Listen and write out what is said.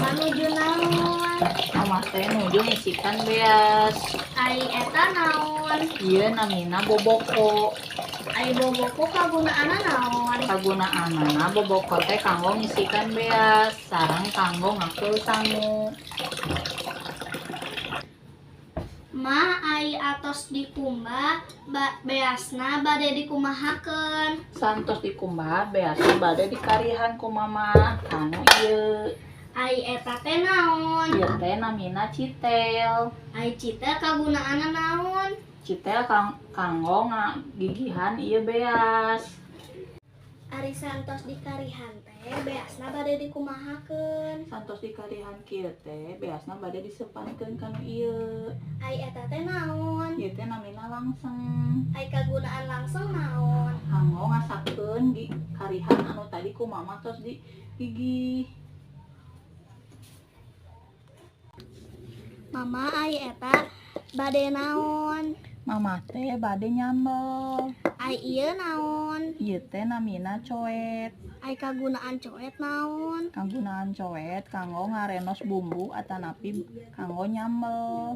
Mama nuju naon? Mama teh nuju ngisikan beas. Ai eta naon? Ieu namina boboko. Ai boboko kagunaanna naon? Kagunaanana boboko teh kanggo ngisikan beas sareng kanggo ngakeul sangu. Ma ai atos dikumbah beasna bade dikumahakeun? Santos dikumbah beasna bade dikarihan ku mama kanu ieu. Ai eta teh naon? Ieu teh namina citel. Ai citel kagunaanna naon? Citel kanggo ngagigihan ieu beas. Ari santos dikarihan teh beasna bade dikumahakeun? Santos dikarihan kieu teh beasna bade disepankeun kanu ieu. Ai eta teh naon? Ieu teh namina langseng. Ai kagunaan langseng naon? Kanggo ngasakeun karihan anu tadi ku mama tos digigih. Mama ai eta bade naon? Mama teh bade nyambel. Ai ieu naon? Ieu teh namina coet. Ai kagunaan coet naon? Kagunaan coet kanggo ngarenos bumbu atanapi kanggo nyambel.